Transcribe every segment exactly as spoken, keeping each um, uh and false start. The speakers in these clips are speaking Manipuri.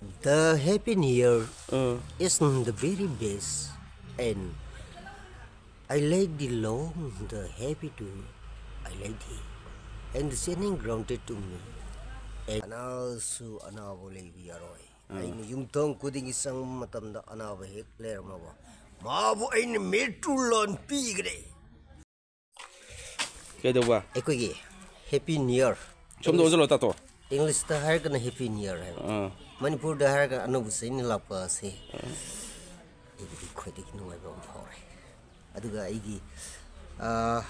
The Happy New Year is the very best, and I like the long, the happy too. I like it, and the shining grounded to me. And ꯑꯅꯥꯁꯨ ꯑꯅꯥꯕ ꯂꯩꯕ ꯌꯥꯔꯣꯏ꯫ ꯑꯩꯅ ꯌꯨꯝꯊꯣꯡ ꯈꯨꯗꯤꯡꯒꯤ ꯆꯪꯕ ꯃꯇꯝꯗ ꯑꯅꯥꯕ ꯍꯦꯛ ꯂꯩꯔꯝꯃꯕ, ꯃꯥꯕꯨ ꯑꯩꯅ ꯃꯦꯇ꯭ꯔꯨꯂꯣꯟ ꯄꯤꯒꯅꯤ꯫ ꯀꯩꯗꯧꯕ? ꯑꯩꯈꯣꯏꯒꯤ Happy New Year꯫ ꯁꯣꯝꯗ ꯑꯣꯟꯁꯤꯜꯂꯣ ꯇꯥꯇꯣ꯫ ꯏꯪꯂꯤꯁꯇ ꯍꯥꯏꯔꯒꯅ Happy New Year ꯍꯥꯏꯕ꯫ ꯑꯥ꯫ ꯃꯅꯤꯄꯨꯔꯗ ꯍꯥꯏꯔꯒ ꯑꯅꯧꯕ ꯆꯍꯤꯅ ꯂꯥꯛꯄ ꯑꯁꯤ ꯑꯩꯒꯤꯗꯤ ꯈ꯭ꯋꯥꯏꯗꯒꯤ ꯅꯨꯡꯉꯥꯏꯕ ꯑꯃ ꯐꯥꯎꯔꯦ꯫ ꯑꯗꯨꯒ ꯑꯩꯒꯤ, ꯑꯥ,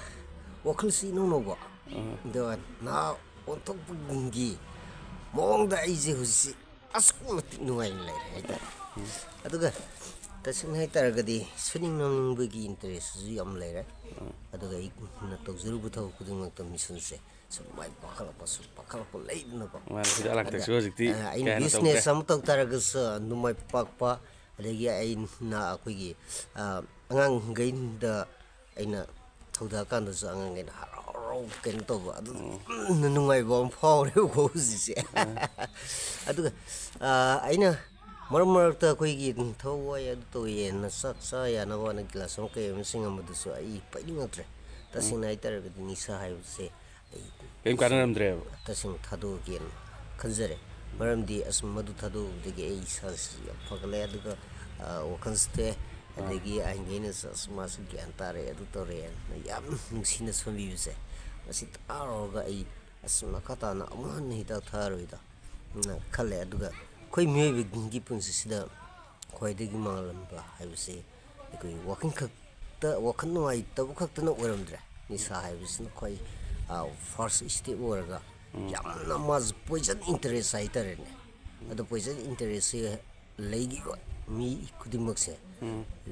ꯋꯥꯈꯜꯁꯤ ꯏꯅꯧ ꯅꯧꯕ, ꯑꯗꯨꯒ ꯅꯍꯥ ꯑꯣꯟꯊꯣꯛꯄꯒꯤ ꯃꯑꯣꯡꯗ ꯑꯩꯁꯦ ꯍꯧꯖꯤꯛꯁꯤ ꯑꯁꯨꯛꯀꯤ ꯃꯇꯤꯛ ꯅꯨꯡꯉꯥꯏꯅ ꯂꯩꯔꯦ ꯍꯥꯏꯇꯥꯔꯦ꯫ ꯑꯗꯨꯒ ꯇꯁꯦꯡꯅ ꯍꯥꯏꯇꯥꯔꯒꯗꯤ ꯁꯨꯅꯤꯡ ꯅꯣꯝꯅꯤꯡꯕꯒꯤ ꯏꯟꯇꯔꯦꯁꯁꯨ ꯌꯥꯝ ꯂꯩꯔꯦ꯫ ꯑꯗꯨꯒ ꯑꯩꯅ ꯇꯧꯖꯔꯨꯕ ꯊꯕꯛ ꯈꯨꯗꯤꯡꯃꯛꯇ ꯃꯤꯁꯟꯁꯦ ꯁꯨꯝ ꯃꯥꯏ ꯄꯥꯛꯈꯠꯂꯛꯄ, ꯁꯨꯝ ꯄꯥꯛꯈꯠꯂꯛꯄ ꯂꯩꯗꯅꯀꯣ꯫ ꯃꯥꯅꯦ, ꯍꯤꯗꯥꯛ ꯂꯥꯡꯊꯛꯁꯨ ꯑꯗ, ꯍꯧꯖꯤꯛꯇꯤ ꯑ, ꯑꯩꯅ ꯀꯌꯥ ꯍꯦꯟꯅ ꯕꯤꯖꯤꯅꯦꯁ ꯇꯧꯗ꯭ꯔꯦ꯫ ꯑꯃ ꯇꯧ ꯇꯥꯔꯒꯁꯨ ꯅꯨꯡꯃꯥꯏ ꯄꯥꯛꯄ, ꯑꯗꯒꯤ ꯑꯩꯅ ꯑꯩꯈꯣꯏꯒꯤ, ꯑ, ꯑꯉꯥꯡꯈꯩꯗ ꯑꯩꯅ ꯊꯧꯗꯥ ꯀꯥꯟꯗꯁꯨ ꯑꯉꯥꯡꯈꯩꯅ ꯍꯔꯥꯎ ꯍꯔꯥꯎ ꯀꯩꯅꯣ ꯇꯧꯕ, ꯑꯗꯨ ꯌꯥꯝꯅ ꯅꯨꯡꯉꯥꯏꯕ ꯑꯃ ꯐꯥꯎꯔꯦꯕꯀꯣ ꯍꯧꯖꯤꯛꯁꯦ꯫ ꯑꯗꯨꯒ, ꯑ, ꯑꯩꯅ ꯃꯔꯛ ꯃꯔꯛꯇ ꯑꯩꯈꯣꯏꯒꯤ ꯊꯕꯛ ꯋꯥꯏ ꯑꯗꯨ ꯇꯧꯋꯦꯅ ꯆꯥꯛ ꯆꯥ ꯌꯥꯅꯕ ꯍꯥꯏꯅ ꯒꯤꯂꯥꯁ ꯑꯃ ꯀꯩ ꯑꯃ ꯆꯤꯡꯉꯝꯕꯗꯨꯁꯨ ꯑꯩ ꯄꯥꯏꯅꯤꯡꯉꯛꯇ꯭ꯔꯦ꯫ ꯇꯁꯦꯡꯅ ꯍꯥꯏꯇꯥꯔꯒꯗꯤ ꯅꯤꯁꯥ ꯍꯥꯏꯕꯁꯦ ꯑꯩ ꯀꯔꯤꯝ ꯀꯥꯟꯅꯔꯝꯗ꯭ꯔꯦꯕ꯫ ꯇꯁꯦꯡꯅ ꯊꯥꯗꯣꯛꯑꯒꯦꯅ ꯈꯟꯖꯔꯦ꯫ ꯃꯔꯝꯗꯤ ꯑꯁ ꯃꯗꯨ ꯊꯥꯗꯣꯛꯎꯕꯗꯒꯤ ꯑꯩ ꯏꯁꯥꯁꯤ ꯌꯥꯝ ꯐꯒꯠꯂꯦ, ꯑꯗꯨꯒ, ꯑ, ꯋꯥꯈꯜꯁꯨ ꯊꯣꯛꯑꯦ꯫ ꯑꯗꯒꯤ ꯑꯍꯟꯈꯩꯅꯁꯨ "ꯑꯁ ꯃꯥꯁꯨ ꯒ꯭ꯌꯥꯟ ꯇꯥꯔꯛꯑꯦ, ꯑꯗꯨ ꯇꯧꯔꯛꯑꯦꯅ" ꯌꯥꯝ ꯅꯨꯡꯁꯤꯅ ꯁꯣꯟꯕꯤꯕꯁꯦ, ꯃꯁꯤ ꯇꯥꯔꯨꯔꯒ ꯑꯩ ꯑꯁ ꯃꯈꯥ ꯇꯥꯅ ꯑꯃꯨꯛ ꯍꯟꯅ ꯍꯤꯗꯥꯛ ꯊꯛꯑꯔꯣꯏꯗ ꯅ ꯈꯜꯂꯦ꯫ ꯑꯗꯨꯒ ꯑꯩꯈꯣꯏ ꯃꯤꯑꯣꯏꯕꯒꯤ ꯄꯨꯟꯁꯤꯁꯤꯗ ꯈ꯭ꯋꯥꯏꯗꯒꯤ ꯃꯥꯡꯂꯝꯕ ꯍꯥꯏꯕꯁꯤ ꯑꯩꯈꯣꯏ ꯋꯥꯈꯜ ꯈꯛꯇ, ꯋꯥꯈꯜ ꯅꯨꯡꯉꯥꯏꯇꯕ ꯈꯛꯇꯅ ꯑꯣꯏꯔꯝꯗ꯭ꯔꯦ꯫ ꯅꯤꯁꯥ ꯍꯥꯏꯕꯁꯤꯅ ꯈ꯭ꯋꯥꯏ, ꯑ, ꯐꯥꯔꯁ ꯁ꯭ꯇꯦꯞ ꯑꯣꯏꯔꯒ ꯌꯥꯝꯅ ꯃꯥꯁꯨ ꯄꯣꯏꯖꯟ ꯏꯟꯇꯔꯦꯁ ꯍꯥꯏꯇꯥꯔꯦꯅꯦ꯫ ꯑꯗꯣ ꯄꯣꯏꯖꯟ ꯏꯟꯇꯔꯦꯁꯁꯦ ꯂꯩꯈꯤꯕ ꯃꯤ ꯈꯨꯗꯤꯡꯃꯛꯁꯦ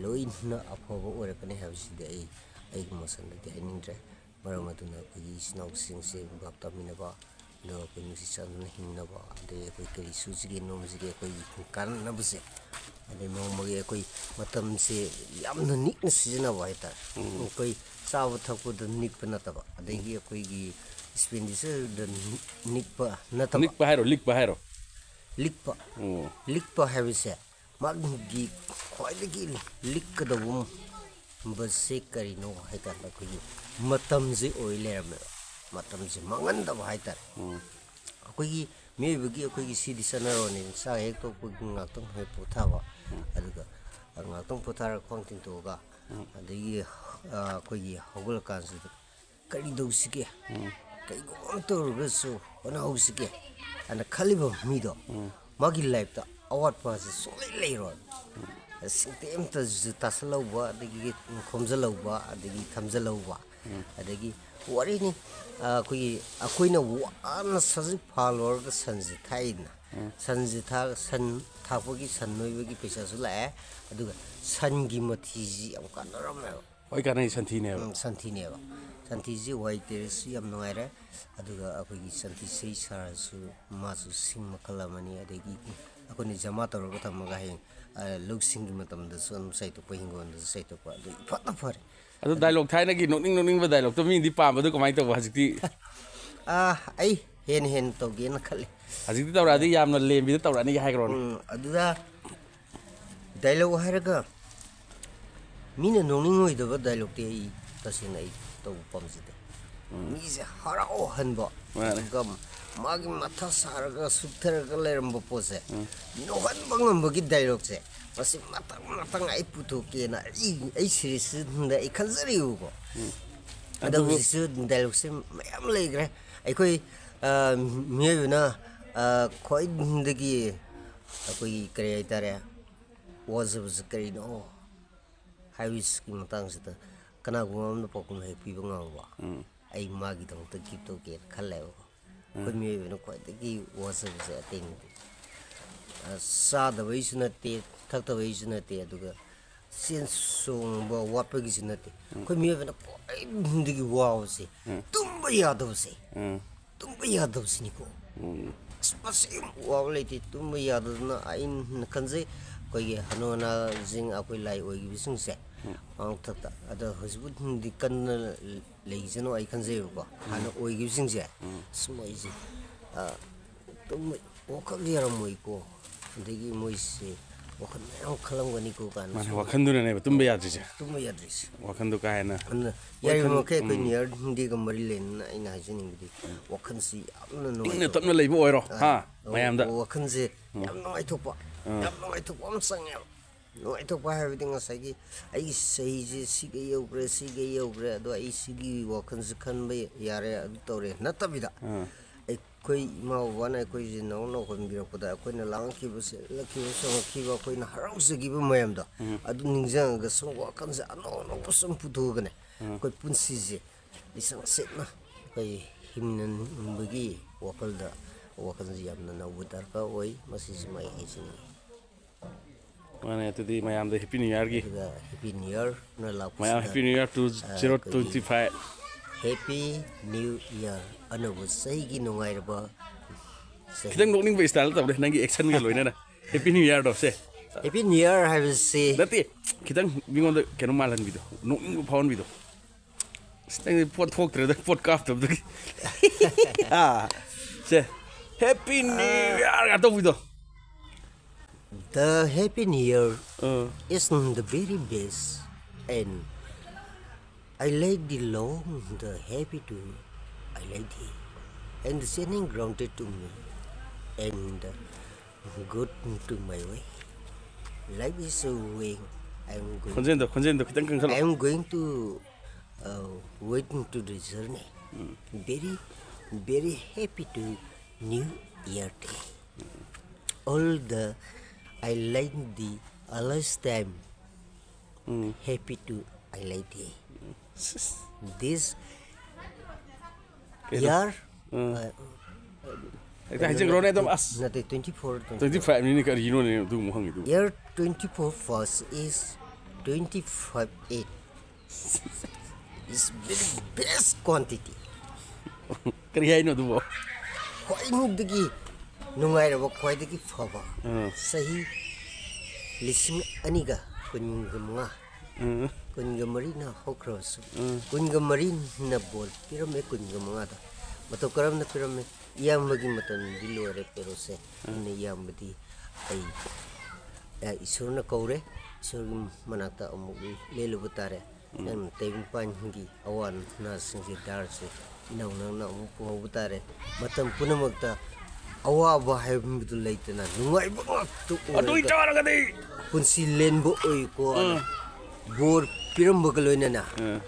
ꯂꯣꯏꯅ ꯑꯐꯕ ꯑꯣꯏꯔꯛꯀꯅꯤ ꯍꯥꯏꯕꯁꯤꯗꯤ ꯑꯩ, ꯑꯩꯒꯤ ꯃꯣꯠꯁꯟꯗꯗꯤ ꯍꯥꯏꯅꯤꯡꯗ꯭ꯔꯦ꯫ ꯃꯔꯝ ꯑꯗꯨꯅ ꯑꯩꯈꯣꯏꯒꯤ ꯏꯆꯤꯟ ꯏꯅꯥꯎꯁꯤꯡꯁꯦ ꯚꯥꯞ ꯇꯥꯃꯤꯟꯅꯕ, ꯑꯗꯨꯒ ꯑꯩꯈꯣꯏ ꯅꯨꯡꯁꯤ ꯆꯥꯟꯅꯅ ꯍꯤꯡꯅꯕ, ꯑꯗꯩ ꯑꯩꯈꯣꯏ ꯀꯔꯤ ꯁꯨꯁꯤꯒꯦ ꯅꯣꯝꯁꯤꯒꯦ ꯑꯩꯈꯣꯏꯒꯤ ꯀꯥꯟꯅꯅꯕꯁꯦ, ꯑꯗꯩ ꯅꯣꯡꯃꯒꯤ ꯑꯩꯈꯣꯏ ꯃꯇꯝꯁꯦ ꯌꯥꯝꯅ ꯅꯤꯛꯅ ꯁꯤꯖꯤꯟꯅꯕ ꯍꯥꯏꯇꯥꯔꯦ꯫ ꯑꯩꯈꯣꯏ ꯆꯥꯕ ꯊꯛꯄꯗ ꯅꯤꯛꯄ ꯅꯠꯇꯕ, ꯑꯗꯒꯤ ꯑꯩꯈꯣꯏꯒꯤ ꯑꯦꯛꯁꯄꯦꯟꯗꯤꯆꯔꯗ ꯅꯤꯛꯄ ꯅꯠꯇꯕ꯫ ꯅꯤꯛꯄ ꯍꯥꯏꯔꯣ, ꯂꯤꯛꯄ ꯍꯥꯏꯔꯣ? ꯂꯤꯛꯄ꯫ ꯑꯣ꯫ ꯂꯤꯛꯄ ꯍꯥꯏꯕꯁꯦ ꯃꯥꯒꯤ ꯈ꯭ꯋꯥꯏꯗꯒꯤ ꯂꯤꯛꯀꯗꯧꯕ ꯕꯁꯁꯦ ꯀꯔꯤꯅꯣ ꯍꯥꯏꯀꯥꯟꯗ ꯑꯩꯈꯣꯏꯒꯤ ꯃꯇꯝꯁꯦ ꯑꯣꯏ ꯂꯩꯔꯝꯃꯦꯕ꯫ ꯃꯇꯝꯁꯦ ꯃꯥꯡꯍꯟꯗꯕ ꯍꯥꯏꯇꯥꯔꯦ꯫ ꯑꯩꯈꯣꯏꯒꯤ ꯃꯤꯑꯣꯏꯕꯒꯤ ꯑꯩꯈꯣꯏꯒꯤ ꯁꯤꯗꯤ ꯆꯠꯅꯔꯣꯅꯦ, ꯆꯥꯛ ꯍꯦꯛ ꯇꯣꯛꯄꯒꯤ ꯉꯥꯛꯇꯪ ꯍꯦꯛ ꯄꯣꯊꯥꯕ, ꯑꯗꯨꯒ ꯉꯥꯛꯇꯪ ꯄꯣꯊꯥꯔꯒ ꯈꯣꯡ ꯇꯤꯡꯊꯣꯛꯑꯒ, ꯑꯗꯒꯤ ꯑꯩꯈꯣꯏꯒꯤ ꯍꯧꯒꯠꯂꯀꯥꯟꯁꯤꯗ ꯀꯔꯤ ꯇꯧꯁꯤꯒꯦ, ꯀꯩꯒꯨꯝꯕ ꯑꯃ ꯇꯧꯔꯒꯁꯨ ꯍꯣꯠꯅꯍꯧꯁꯤꯒꯦ ꯍꯥꯏꯅ ꯈꯜꯂꯤꯕ ꯃꯤꯗꯣ, ꯃꯥꯒꯤ ꯂꯥꯏꯐꯇ ꯑꯋꯥꯠꯄꯁꯦ ꯁꯨꯡꯂꯩ ꯂꯩꯔꯣꯏ꯫ ꯁꯤꯡꯇꯦꯝꯇꯁꯨ ꯇꯥꯁꯜꯍꯧꯕ, ꯑꯗꯒꯤ ꯈꯣꯝꯖꯤꯜꯍꯧꯕ, ꯑꯗꯒꯤ ꯊꯝꯖꯤꯜꯍꯧꯕ, ꯑꯗꯒꯤ ꯋꯥꯔꯤꯅꯤ, ꯑꯩꯈꯣꯏꯒꯤ, ꯑꯩꯈꯣꯏꯅ ꯋꯥꯅ ꯁꯖꯤꯛ ꯐꯥꯜꯂꯨꯔꯒ ꯁꯟꯁꯦ ꯊꯥꯛꯏꯗꯅ, ꯁꯟꯁꯦ ꯊꯥꯛ ꯁꯟ ꯊꯥꯛꯄꯒꯤ, ꯁꯟ ꯅꯣꯏꯕꯒꯤ ꯄꯩꯁꯥꯁꯨ ꯂꯥꯛꯑꯦ, ꯑꯗꯨꯒ ꯁꯟꯒꯤ ꯃꯊꯤꯁꯤ ꯌꯥꯝ ꯀꯥꯟꯅꯔꯝꯃꯦꯕ꯫ ꯍꯣꯏ, ꯀꯥꯟꯅꯩ ꯁꯟꯊꯤꯅꯦꯕ꯫ ꯎꯝ, ꯁꯟꯊꯤꯅꯦꯕ꯫ ꯁꯟꯊꯤꯁꯤ ꯋꯥꯏ ꯇꯦꯔꯦꯁꯁꯨ ꯌꯥꯝ ꯅꯨꯡꯉꯥꯏꯔꯦ꯫ ꯑꯗꯨꯒ ꯑꯩꯈꯣꯏꯒꯤ ꯁꯟꯊꯤ ꯆꯩ ꯁꯥꯔꯁꯨ, ꯃꯥꯁꯨ ꯁꯤꯡ ꯃꯈꯜ ꯑꯃꯅꯤ꯫ ꯑꯗꯒꯤ ꯑꯩꯈꯣꯏꯅ ꯖꯃꯥ ꯇꯧꯔꯒ ꯊꯝꯃꯒ ꯍꯌꯦꯡ, ꯑ, ꯂꯧꯁꯤꯡꯒꯤ ꯃꯇꯝꯗꯁꯨ ꯑꯗꯨꯝ ꯆꯥꯏꯊꯣꯛꯄ, ꯍꯤꯡꯒꯣꯜꯗꯁꯨ ꯆꯥꯏꯊꯣꯛꯄ, ꯑꯗꯨ ꯏꯐꯠꯇ ꯐꯔꯦ꯫ ꯑꯗꯨ ꯗꯥꯏꯂꯣꯛ, ꯊꯥꯏꯅꯒꯤ ꯅꯣꯛꯅꯤꯡ ꯅꯣꯛꯅꯤꯡꯕ ꯗꯥꯏꯂꯣꯛꯇꯣ ꯃꯤꯅꯗꯤ ꯄꯥꯝꯕꯗꯣ ꯀꯃꯥꯏꯅ ꯇꯧꯕ ꯍꯧꯖꯤꯛꯇꯤ? ꯑ, ꯑꯩ ꯍꯦꯟꯅ ꯍꯦꯟꯅ ꯇꯧꯒꯦꯅ ꯈꯜꯂꯤ꯫ ꯍꯧꯖꯤꯛꯇꯤ ꯇꯧꯔꯛꯑꯗꯤ ꯌꯥꯝꯅ ꯂꯦꯝꯕꯤꯗ ꯇꯧꯔꯛꯑꯅꯤꯒ ꯍꯥꯏꯈ꯭ꯔꯣꯅꯦ꯫ ꯎꯝ, ꯑꯗꯨꯗ ꯗꯥꯏꯂꯣꯛ ꯍꯥꯏꯔꯒ ꯃꯤꯅ ꯅꯣꯛꯅꯤꯡꯉꯣꯏꯗꯕ ꯗꯥꯏꯂꯣꯛꯇꯤ ꯑꯩ ꯇꯁꯦꯡꯅ ꯑꯩ ꯇꯧꯕ ꯄꯥꯝꯖꯗꯦ꯫ ꯃꯤꯁꯦ ꯍꯔꯥꯎꯍꯟꯕ, ꯃꯥꯅꯦ꯫ ꯑꯗꯨꯒ ꯃꯥꯒꯤ ꯃꯊꯥ ꯁꯥꯔꯒ ꯁꯨꯞꯊꯔꯒ ꯂꯩꯔꯝꯕ ꯄꯣꯠꯁꯦ ꯅꯣꯛꯍꯟꯕ ꯉꯝꯕꯒꯤ ꯗꯥꯏꯂꯣꯛꯁꯦ, ꯃꯁꯤ ꯃꯊꯪ ꯃꯊꯪ ꯑꯩ ꯄꯨꯊꯣꯛꯀꯦꯅ ꯑꯩ, ꯑꯩ ꯁꯤꯔꯤꯁꯁꯤꯗ ꯑꯩ ꯈꯟꯖꯔꯤꯕꯀꯣ꯫ ꯑꯗꯣ ꯑꯗꯨꯕꯨ ꯍꯧꯖꯤꯛꯁꯨ ꯗꯥꯏꯂꯣꯛꯁꯦ ꯃꯌꯥꯝ ꯂꯩꯈ꯭ꯔꯦ꯫ ꯑꯩꯈꯣꯏ, ꯑ, ꯃꯤꯑꯣꯏꯕꯅ, ꯑ, ꯈ꯭ꯋꯥꯏꯗꯒꯤ ꯑꯩꯈꯣꯏꯒꯤ ꯀꯔꯤ ꯍꯥꯏꯇꯥꯔꯦ, ꯋꯥꯖꯕꯁꯦ ꯀꯔꯤꯅꯣ ꯍꯥꯏꯕꯁꯤꯒꯤ ꯃꯇꯥꯡꯁꯤꯗ ꯀꯅꯥꯒꯨꯝꯕ ꯑꯃꯅ ꯄꯥꯎꯈꯨꯝ ꯍꯦꯛ ꯄꯤꯕ ꯉꯝꯃꯕ, ꯑꯩ ꯃꯥꯒꯤꯗꯃꯛꯇ ꯒꯤꯐ ꯇꯧꯒꯦꯅ ꯈꯜꯂꯦꯕꯀꯣ꯫ ꯑꯩꯈꯣꯏ ꯃꯤꯑꯣꯏꯕꯅ ꯈ꯭ꯋꯥꯏꯗꯒꯤ ꯋꯥꯖꯕꯁꯦ ꯑꯇꯩ ꯅꯠꯇꯦ꯫ ꯑ, ꯆꯥꯗꯕꯩꯁꯨ ꯅꯠꯇꯦ, ꯊꯛꯇꯕꯩꯁꯨ ꯅꯠꯇꯦ, ꯑꯗꯨꯒ ꯆꯦꯟ ꯆꯣꯡꯕ ꯋꯥꯠꯄꯒꯤꯁꯨ ꯅꯠꯇꯦ꯫ ꯑꯩꯈꯣꯏ ꯃꯤꯑꯣꯏꯕꯅ ꯈ꯭ꯋꯥꯏꯗꯒꯤ ꯋꯥꯕꯁꯦ ꯇꯨꯝꯕ ꯌꯥꯗꯕꯁꯦ꯫ ꯇꯨꯝꯕ ꯌꯥꯗꯕꯁꯤꯅꯤꯀꯣ꯫ ꯑꯁ, ꯃꯁꯤ ꯋꯥꯕ ꯂꯩꯇꯦ꯫ ꯇꯨꯝꯕ ꯌꯥꯗꯗꯅ ꯑꯩꯅ ꯈꯟꯖꯩ, ꯑꯩꯈꯣꯏꯒꯤ ꯍꯅꯨ ꯍꯅꯥꯁꯤꯡ, ꯑꯩꯈꯣꯏ ꯂꯥꯏ ꯑꯣꯏꯈꯤꯕꯁꯤꯡꯁꯦ, ꯃꯊꯛꯇ, ꯑꯗꯣ ꯍꯧꯖꯤꯛꯄꯨꯗꯤ ꯀꯟꯅ ꯂꯩꯖꯅꯨ ꯑꯩ ꯈꯟꯖꯩꯕꯀꯣ꯫ ꯍꯥꯟꯅ ꯑꯣꯏꯈꯤꯕꯁꯤꯡꯁꯦ, ꯑꯁ, ꯃꯣꯏꯁꯦ, ꯑ, ꯇꯨꯝꯕ ꯋꯥꯈꯜ ꯌꯥꯔꯝꯃꯣꯏꯀꯣ, ꯑꯗꯒꯤ ꯃꯣꯏꯁꯦ ꯋꯥꯈꯜ ꯃꯌꯥꯝ ꯈꯜꯂꯝꯒꯅꯤꯀꯣ ꯀꯥꯏꯅ ꯃꯥꯅꯦ, ꯁꯨꯝ ꯋꯥꯈꯜꯗꯨꯅꯅꯦꯕ ꯇꯨꯝꯕ ꯌꯥꯗ꯭ꯔꯤꯁꯦ꯫ ꯇꯨꯝꯕ ꯌꯥꯗ꯭ꯔꯤꯁꯦ꯫ ꯋꯥꯈꯜꯗꯣ ꯀꯥ ꯍꯦꯟꯅ ꯑꯗꯨꯅ ꯋꯥꯈꯜ- ꯌꯥꯔꯤꯕꯃꯈꯩ ꯑꯩꯈꯣꯏ ꯎꯝ. ꯅ꯭ꯌꯨ ꯏꯌꯔ ꯗꯦꯒ ꯃꯔꯤ ꯂꯩꯅꯅ ꯑꯩꯅ ꯍꯥꯏꯖꯅꯤꯡꯕꯗꯤ, ꯋꯥꯈꯜꯁꯤ ꯌꯥꯝꯅ ꯏꯪꯅ ꯅꯨꯡꯉꯥꯏꯊꯣꯛꯄ, ꯇꯞꯅ ꯂꯩꯕ ꯑꯣꯏꯔꯣ, ꯑꯥ, ꯍꯥ, ꯃꯌꯥꯝꯗ꯫ ꯋꯥꯈꯜꯁꯦ ꯌꯥꯝ ꯅꯨꯡꯉꯥꯏꯊꯣꯛꯄ, ꯌꯥꯝ ꯅꯨꯡꯉꯥꯏꯊꯣꯛꯄ ꯑꯃ ꯆꯪꯉꯦꯕ꯫ ꯅꯨꯡꯉꯥꯏꯊꯣꯛꯄ ꯍꯥꯏꯕꯗꯤ ꯉꯁꯥꯏꯒꯤ ꯑꯩꯒꯤ ꯆꯍꯤꯁꯦ ꯁꯤꯒ ꯌꯧꯈ꯭ꯔꯦ, ꯁꯤꯒ ꯌꯧꯈ꯭ꯔꯦ, ꯑꯗꯣ ꯑꯩ ꯁꯤꯒꯤ ꯋꯥꯈꯜꯁꯦ ꯈꯟꯕ ꯌꯥꯔꯦ, ꯑꯗꯨ ꯇꯧꯔꯦ ꯅꯠꯇꯕꯤꯗ, ꯑꯥ. ꯑꯩꯈꯣꯏ ꯏꯃꯥ ꯕꯕꯥꯅ ꯑꯩꯈꯣꯏꯁꯦ ꯅꯧꯅ ꯍꯣꯟꯕꯤꯔꯛꯄꯗ ꯑꯩꯈꯣꯏꯅ ꯂꯥꯡꯈꯤꯕ, ꯁꯦꯠꯂꯛꯈꯤꯕ, ꯆꯪꯉꯛꯈꯤꯕ, ꯑꯩꯈꯣꯏꯅ ꯍꯔꯥꯎꯖꯈꯤꯕ ꯃꯌꯥꯝꯗꯣ, ꯑꯗꯨ ꯅꯤꯡꯁꯤꯡꯉꯒ ꯁꯨꯝ ꯋꯥꯈꯜꯁꯦ ꯑꯅꯧ ꯑꯅꯧꯕ ꯁꯨꯝ ꯄꯨꯊꯣꯛꯑꯒꯅꯦ, ꯑꯩꯈꯣꯏ ꯄꯨꯟꯁꯤꯁꯦ ꯂꯤꯆꯠ ꯁꯦꯠꯅ ꯑꯩꯈꯣꯏ ꯍꯤꯡꯅꯅꯤꯡꯕꯒꯤ ꯋꯥꯈꯜꯗ, ꯋꯥꯈꯜꯁꯦ ꯌꯥꯝꯅ ꯅꯧꯕ ꯗꯔꯀꯥꯔ ꯑꯣꯏ꯫ ꯃꯁꯤꯁꯤꯃ ꯑꯩ ꯍꯥꯏꯖꯅꯤꯡꯉꯤ꯫ ꯃꯥꯅꯦ, ꯑꯗꯨꯗꯤ ꯃꯌꯥꯝꯗ ꯍꯦꯄꯤ ꯅ꯭ꯌꯨ ꯏꯌꯔꯒꯤ ꯑꯗꯨꯒ ꯍꯦꯄꯤ ꯅ꯭ꯌꯨ ꯏꯌꯔꯅ ꯂꯥꯛꯄꯁꯤꯗ, ꯃꯌꯥꯝ happy new year two zero twenty five. Happy new year, ꯑꯅꯧꯕ ꯆꯍꯤꯒꯤ ꯅꯨꯡꯉꯥꯏꯔꯕ ꯆꯍꯤ꯫ ꯈꯤꯇꯪ ꯅꯣꯛꯅꯤꯡꯕ ꯏꯁꯇꯥꯏꯜ ꯇꯧꯔꯦ ꯅꯪꯒꯤ ꯑꯦꯛꯁꯟꯒ ꯂꯣꯏꯅꯅ꯫ ꯍꯦꯄꯤ ꯅ꯭ꯌꯨ ꯏꯌꯔꯗꯣ ꯁꯦ. ꯍꯦꯄꯤ ꯅ꯭ꯌꯨ ꯏꯌꯔ ꯍꯥꯏꯕꯁꯤ ꯅꯠꯇꯦ, ꯈꯤꯇꯪ ꯃꯤꯉꯣꯟꯗ ꯀꯩꯅꯣ ꯃꯥꯜꯍꯟꯕꯤꯗꯣ, ꯅꯣꯛꯅꯤꯡꯕ ꯐꯥꯎꯍꯟꯕꯤꯗꯣ. ꯑꯁ, ꯅꯪꯗꯤ ꯄꯣꯠ ꯊꯣꯛꯇ꯭ꯔꯦꯗ, ꯄꯣꯠ ꯀꯥꯞꯇꯕꯗꯒꯤ. ꯑꯥ, ꯁꯦ, ꯍꯦꯄꯤ ꯅ꯭ꯌꯨ ꯏꯌꯔꯒ ꯇꯧꯕꯤꯗꯣ. The Happy New Year ah. is the very best, and I like the long, the happy too. I like it, and the shining grounded to me, and good to my way. Life is a wing. I'm going. ꯈꯣꯟꯖꯦꯜꯗꯣ, ꯈꯣꯟꯖꯦꯜꯗꯣ ꯈꯤꯇꯪ ꯀꯟꯈꯠꯂꯣ. I'm going to uh, waiting to the journey. Very, very happy to New Year Day. All the I like the always time. Happy to I like the this ꯀꯩꯅꯣ? year. ꯎꯝ. Uh, ꯍꯦꯛꯇ ꯍꯥꯏꯖꯈ꯭ꯔꯣꯅꯦ ꯑꯗꯨꯝ, ꯑꯁ. ꯅꯠꯇꯦ, twenty four, twenty four. Twenty five ꯅꯤꯅꯦ, ꯀꯔꯤꯅꯣꯅꯦ ꯑꯗꯨꯒꯨꯝꯕ ꯍꯪꯉꯤꯗꯨꯕꯨ? Year twenty four first is twenty five eight. It's very best quantity. ꯀꯔꯤ ꯍꯥꯏꯅꯣ ꯑꯗꯨꯕꯣ? ꯈ꯭ꯋꯥꯏꯗꯒꯤ ꯅꯨꯡꯉꯥꯏꯔꯕ, ꯈ꯭ꯋꯥꯏꯗꯒꯤ ꯐꯕ ꯎꯝ. ꯆꯍꯤ ꯂꯤꯁꯤꯡ ꯑꯅꯤꯒ ꯀꯨꯟꯒ ꯃꯉꯥ, ꯎꯝ. ꯀꯨꯟꯒ ꯃꯔꯤꯅ ꯍꯧꯈ꯭ꯔꯕꯁꯨ, ꯎꯝ. ꯀꯨꯟꯒ ꯃꯔꯤꯅ ꯕꯣꯜ ꯄꯤꯔꯝꯃꯦ, ꯀꯨꯟꯒ ꯃꯉꯥꯗ꯫ ꯃꯇꯧ ꯀꯔꯝꯅ ꯄꯤꯔꯝꯃꯦ? ꯏꯌꯥꯝꯕꯒꯤ ꯃꯇꯝꯗꯤ ꯂꯣꯏꯔꯦ, ꯄꯦꯔꯣꯁꯦ꯫ ꯑꯗꯨꯅ ꯏꯌꯥꯝꯕꯗꯤ ꯑꯩ, ꯑ, ꯏꯁꯣꯔꯅ ꯀꯧꯔꯦ, ꯏꯁꯣꯔꯒꯤ ꯃꯅꯥꯛꯇ ꯑꯃꯨꯛ ꯂꯦꯜꯂꯨꯕ ꯇꯥꯔꯦ꯫ ꯅꯪꯅ ꯇꯥꯏꯕꯪꯄꯥꯟꯒꯤ ꯑꯋꯥ ꯑꯅꯥꯁꯤꯡꯒꯤ ꯗꯥꯔꯁꯦ ꯏꯅꯧ ꯅꯪꯅ ꯑꯃꯨꯛ ꯄꯨꯍꯧꯕ ꯇꯥꯔꯦ꯫ ꯃꯇꯝ ꯄꯨꯝꯅꯃꯛꯇ ꯑꯋꯥꯕ ꯍꯥꯏꯕꯗꯨ ꯂꯩꯇꯅ ꯅꯨꯡꯉꯥꯏꯕ ꯉꯥꯛꯇ ꯑꯗꯨ ꯑꯣꯏꯔꯒ ꯑꯣꯏꯇꯥꯔꯒꯗꯤ ꯄꯨꯟꯁꯤ ꯂꯦꯟꯕ ꯑꯣꯏꯀꯣ꯫ ꯎꯝ꯫ ꯕꯣꯔ ꯄꯤꯔꯝꯕꯒ ꯂꯣꯏꯅꯅ꯫ ꯎꯝ꯫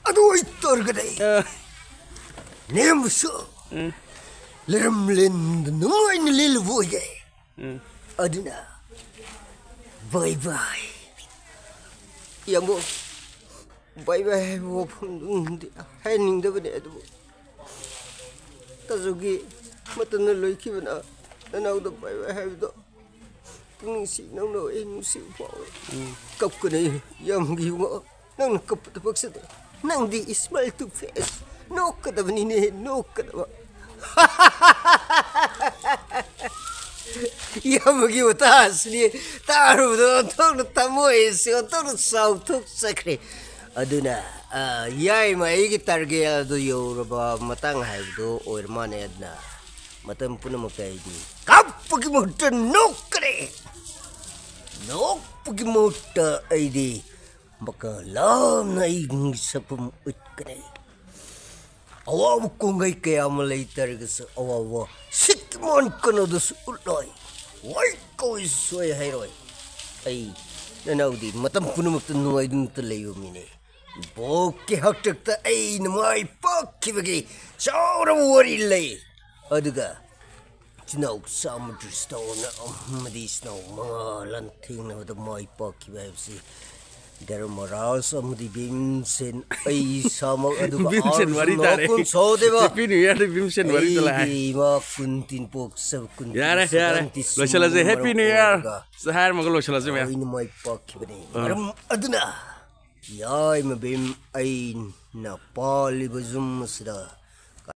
ꯑꯗꯨ ꯑꯣꯏꯇꯥꯔꯒꯗꯤ ꯑ꯫ ꯅꯦꯝꯕꯁꯨ ꯎꯝ꯫ ꯂꯩꯔꯝꯂꯦꯟꯗ ꯅꯨꯡꯉꯥꯏꯅ ꯂꯦꯜꯂꯨꯕ ꯑꯣꯏꯒꯦ꯫ ꯎꯝ꯫ ꯑꯗꯨꯅ ꯕꯥꯏ ꯕꯥꯏ꯫ ꯏꯌꯥꯝꯕ, ꯕꯥꯏ ꯕꯥꯏ ꯍꯥꯏꯕ ꯋꯥꯐꯝꯗꯨꯝꯗꯤ ꯍꯥꯏꯅꯤꯡꯗꯕꯅꯦ, ꯑꯗꯨꯕꯨ ꯇꯥꯖꯧꯒꯤ ꯃꯇꯝꯅ ꯂꯣꯏꯈꯤꯕꯅ ꯅꯅꯥꯎꯗ ꯕꯥꯏ ꯕꯥꯏ ꯍꯥꯏꯕꯗꯣ ꯄꯨꯛꯅꯤꯡꯁꯤ ꯅꯧꯅ ꯑꯩ ꯅꯨꯡꯁꯤꯕ ꯐꯥꯎꯋꯦ꯫ ꯎꯝ꯫ ꯀꯞꯀꯅꯤ ꯏꯌꯥꯝꯕꯒꯤ ꯏꯕꯨꯡꯉꯣ꯫ ꯅꯪꯅ ꯀꯞꯄꯗ ꯄꯛꯆꯗꯦ꯫ ꯅꯪꯗꯤ smile to face꯫ ꯅꯣꯛꯀꯗꯕꯅꯤꯅꯦ, ꯅꯣꯛꯀꯗꯕ꯫ ꯏꯌꯥꯝꯕꯒꯤ ꯋꯥꯇꯥꯁꯤꯗꯤ ꯇꯥꯔꯨꯕꯗ ꯑꯣꯟꯊꯣꯛꯅ ꯊꯃꯣꯏꯁꯤ ꯑꯣꯟꯊꯣꯛꯅ ꯆꯥꯎꯊꯣꯛꯆꯈ꯭ꯔꯦ꯫ ꯑꯗꯨꯅ, ꯑ, ꯌꯥꯏꯃ ꯑꯩꯒꯤ target ꯑꯗꯨ ꯌꯧꯔꯕ ꯃꯇꯥꯡ ꯍꯥꯏꯕꯗꯨ ꯑꯣꯏꯔ ꯃꯥꯅꯦ꯫ ꯑꯗꯨꯅ ꯃꯇꯝ ꯄꯨꯝꯅꯃꯛꯇ ꯑꯩꯗꯤ ꯀꯞꯄꯒꯤ ꯃꯍꯨꯠꯇ ꯅꯣꯛꯀꯅꯤ꯫ ꯅꯣꯛꯄꯒꯤ ꯃꯍꯨꯠꯇ ꯑꯩꯗꯤ ꯃꯀꯥ ꯂꯥꯝꯅ ꯑꯩꯒꯤ ꯁꯛꯐꯝ ꯎꯠꯀꯅꯤ꯫ ꯑꯋꯥꯕ ꯀꯣꯡꯒꯩ ꯀꯌꯥ ꯑꯃ ꯂꯩꯇꯥꯔꯒꯁꯨ ꯑꯋꯥꯕ ꯁꯤꯛꯀꯤ ꯃꯣꯟ ꯀꯩꯅꯣꯗꯨꯁꯨ ꯎꯠꯂꯣꯏ꯫ ꯋꯥꯏ ꯀꯧꯏꯁꯨ ꯁꯣꯏ ꯍꯥꯏꯔꯣꯏ꯫ ꯑꯩ ꯅꯅꯥꯎꯗꯤ ꯃꯇꯝ ꯄꯨꯝꯅꯃꯛꯇ ꯅꯨꯡꯉꯥꯏꯗꯨꯅꯇ ꯂꯩꯕ ꯃꯤꯅꯤ꯫ ꯕꯣꯛꯀꯤ ꯍꯥꯛꯇꯛꯇ ꯑꯩꯅ ꯃꯥꯏ ꯄꯥꯛꯈꯤꯕꯒꯤ ꯆꯥꯎꯔꯕ ꯋꯥꯔꯤ ꯂꯩ꯫ ꯑꯗꯨꯒ ꯏꯆꯤꯟ ꯏꯅꯥꯎ ꯆꯥꯝꯃ ꯗ꯭ꯔꯤꯁꯇꯥꯎꯅ ꯑꯃꯗꯤ ꯏꯆꯤꯟ ꯏꯅꯥꯎ ꯃꯉꯥ ꯂꯥꯟꯊꯦꯡꯅꯕꯗ ꯃꯥꯏ ꯄꯥꯛꯈꯤꯕ ꯍꯥꯏꯕꯁꯤ ꯙꯔꯃꯔꯥꯖ ꯑꯃꯗꯤ ꯚꯤꯝꯁꯦꯟ, ꯑꯩ ꯏꯁꯥꯃꯛ, ꯑꯗꯨꯒ ꯚꯤꯝꯁꯦꯟ ꯑꯥꯔꯖꯨꯟ ꯋꯥꯔꯤ ꯇꯥꯔꯦ꯫ ꯅꯣꯀꯨꯟ ꯁꯍꯗꯦꯕ꯫ Happy New Year ꯗ ꯚꯤꯝꯁꯦꯟ ꯋꯥꯔꯤꯗ ꯂꯥꯛꯑꯦ꯫ ꯑꯩꯒꯤ ꯏꯃꯥ ꯀꯨꯟꯇꯤꯟ ꯄꯣꯛꯆꯕ ꯀꯨꯟꯇꯤꯟ ꯌꯥꯔꯦ, ꯌꯥꯔꯦ꯫ ꯁꯒꯥꯟꯇꯤ ꯂꯣꯏꯁꯤꯜꯂꯁꯦ꯫ ꯁꯤꯒꯨꯝꯕꯅ Happy New Year꯫ ꯃꯔꯝ ꯑꯣꯏꯔꯒ ꯁꯤ ꯍꯥꯏꯔꯝꯃꯒ ꯂꯣꯏꯁꯤꯜꯂꯁꯤ ꯃꯌꯥꯝ꯫ ꯑꯩꯅ ꯃꯥꯏ ꯄꯥꯛꯈꯤꯕꯅꯤ꯫ ꯑꯥ꯫ ꯃꯔꯝ ꯑꯗꯨꯅ ꯌꯥꯏꯃ ꯚꯤꯝ ꯑꯩꯅ ꯄꯥꯜꯂꯤꯕ ꯌꯨꯝ ꯑꯁꯤꯗ